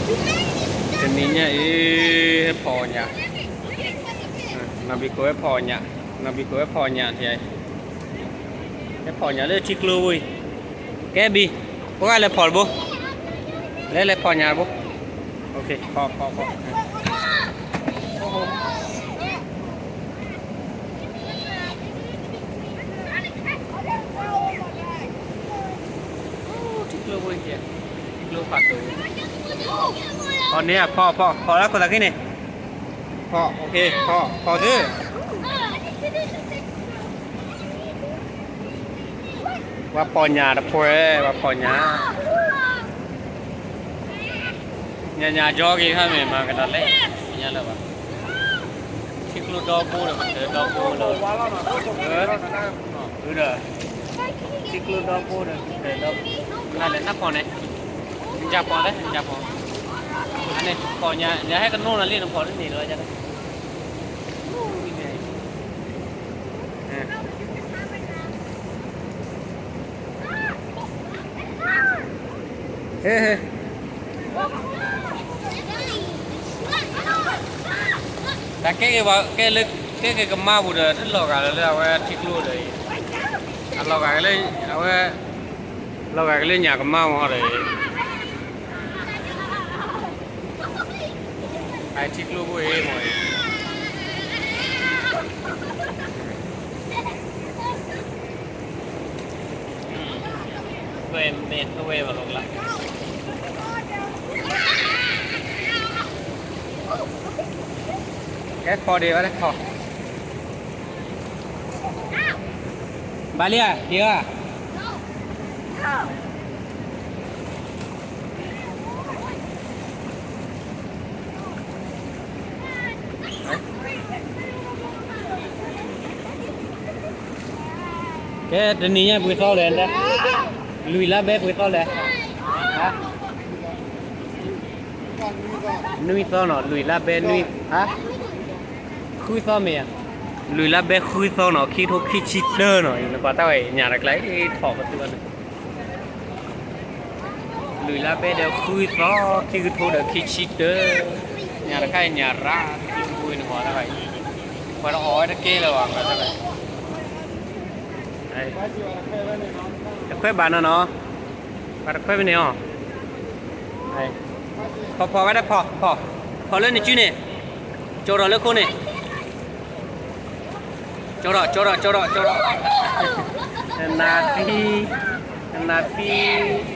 တနံၤညါအံၤ ဟဲဖီၣ်ညၣ်, နီၢ်ဘံကိးဟဲဖီၣ်ညၣ်, နီၢ်ဘံကိးဟဲဖီၣ်ညၣ်ထံ, ဟဲဖီၣ်ညၣ်လၢထံကျိဝံၤ, ကဲဘံ, ပှၤလဲၤဖီၣ်တဘိ, လဲၤလဲၤဖီၣ်ညၣ်တဘိ, ဖီၣ်ဖီၣ်ဖီၣ် ထံကျိဖိကဲ, ထံကျိဖးဒိၣ်, ဖီၣ်န့ၢ်ဧါ, ဖီၣ်ဖီၣ်ဖီၣ်လၢခိၣ်သးခံန့ၣ်, ဖီၣ်, ဖီၣ်ဖီၣ်သု, ပှၤဖီၣ်ညၣ်တဖှဲ, ပှၤဖီၣ်ညၣ် ညါညါကၠီက့ၤခါမ့ၢ်မၤကဒါလဲၣ်, ညါလၢၤဘၣ်, ထံကျိဒီဘိဒီးကတၢၢ်ဒီဘိလီၤ, ဒီး, ထံကျိဒီဘိဒီးကတၢၢ်ဒီဘိ, နလဲၤနၢ်ဖီၣ်န့ၣ်, နကဖီၣ်လဲၣ် နကဖီၣ်, အန့ၣ်ဖီၣ်ညါ ညါဟဲကနိနၤလံ နဖီၣ်လၢန့ၣ်လီၤ, ဟ့ၣ်ဟ့ၣ် တၢ်ကဲက့ၤဝဲ ကဲလၢ ကဲက့ၤကမၣ်ပူၤဒီး တလီၤဂာ်လၢအဝဲထံကျိဒီးအံၤ, အလီၤဂာ်က့ၤလၢ အဝဲ လီၤဂာ်က့ၤလၢညၣ်ကမၣ်မီၤဒီးအံၤ, အထံကျိဖိအံၤမီၤအံၤ ဝဲမ့ၢ်ဝဲဘၣ်လီၤကလါ, ကဲဖီၣ်ဒံးဝဲလၢဖီၣ်, ဘၣ်လံဧါ က့ၤဧါ. ကဲ တနံၤညါပှဲၤသီလဲၣ်, လွံၢ်လါဘဲပှဲၤသီလဲၣ်, နွံသီနီၤ လွံၢ်လါဘဲနွံ, ဃုသီမ့ၢ်ဧါ, လွံၢ်လါဘဲဃုသီနီၤ ခံကထိခံဆံတၢနီၤ နကွၢ်တၢ်ဝဲညၣ်တကျါ ထီၣ်ပသူန့ၣ် လွံၢ်လါဘဲဒီးဃုသီ ခံကထိဒီးခံဆံတၢ, ညၣ်တခါအံၤညၣ်ရၣ် ထံကျိဖိအံၤနကွၢ်တၢ်ဘၣ်အံၤ, ပှၤတအီၣ်ဝဲတကဲလၢၤဘၣ် ကွၢ်တၢ်ဘၣ်, တခွဲးဘၣ်နီၤနီၤ, ပှၤတခွဲးဖဲန့ၣ်အီၤ, ဖီၣ်ဖီၣ်ဝဲဒၣ်ဖီၣ်, ဖီၣ်လၢနစုန့ၣ်, ကၠီထီၣ်လၢခိန့ၣ် ကၠီထီၣ် ကၠီထီၣ် ကၠီထီၣ် ကၠီထီၣ်, နနၢ်သံ, နနၢ်သံ,